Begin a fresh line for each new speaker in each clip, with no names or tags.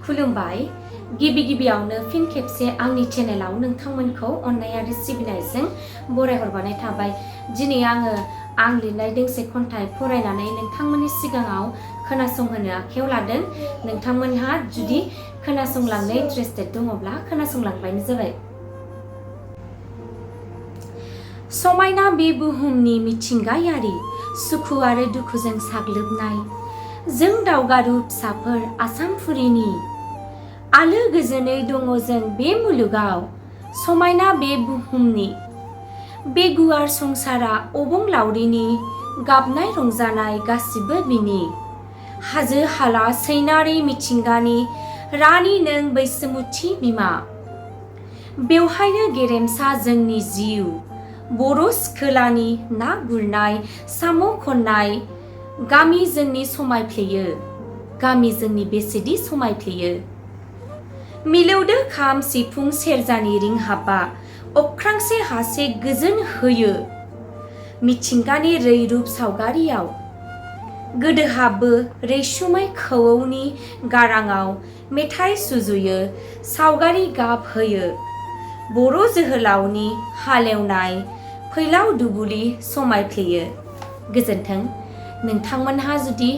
खुलुमबाय गिबियावनो फिन खेबसे आंनि चेनेलाव नोंथांमोनखौ अननाय आरो सिबिनायजों बरायहरबाय थाबाय। दिनै आङो आं लिरनाय दोंसे खन्थाइ फरायनानै नोंथांमोननि सिगाङाव खोनासंहोनो आखायाव लादों। नोंथांमोनहा जुदि खोनासंलांनो इन्ट्रेस्टेड दङब्ला खोनासंलांबानो जाबाय। समायना बे बुहुमनि मिथिंगायारि सुखु आरो दुखुजों साग्लोबनाय जों दावगारु फिसाफोर आसामफुरिनि आलो गोजोनै दङ जों बे मुलुगाव। समायना बे बुहुमनि बे गुवार संसारा अबंलावरिनि गाबनाय रंजानाय गासिबो बिनि हाजो हाला सैनारि मिथिंगानि रानि नों बैसोमुथि बिमा। बेवहायनो गेरेमसा जोंनि जिउ बर' सिखोलानि ना गुरनाय साम' खननाय गामि जोंनि समायफ्लेयो गामि जोंनि बेसेदि समायफ्लेयो। मिलौदो खाम सिफुं सेरजानि रिंहाबा अख्रांसे हासे गोजोन होयो। मिथिंगानि रैरुब सावगारियाव गोदोहाबो रैसुमै खौवौनि गाराङाव मेथाइ सुजुयो सावगारि गाब होयो। बर' जोहोलावनि हालेवनाय फैलाव दुबुलि समायफ्लेयो। गोजोन्थों। नोंथांमोनहा जुदि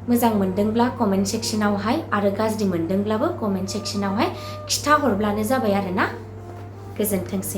मोजां मोनदोंब्ला कमेन्ट सेक्सनावहाय आरो गाज्रि मोनदोंब्लाबो कमेन्ट सेक्सनावहाय खिथा हरब्लानो जाबाय आरोना। गोजोन्थोंसै।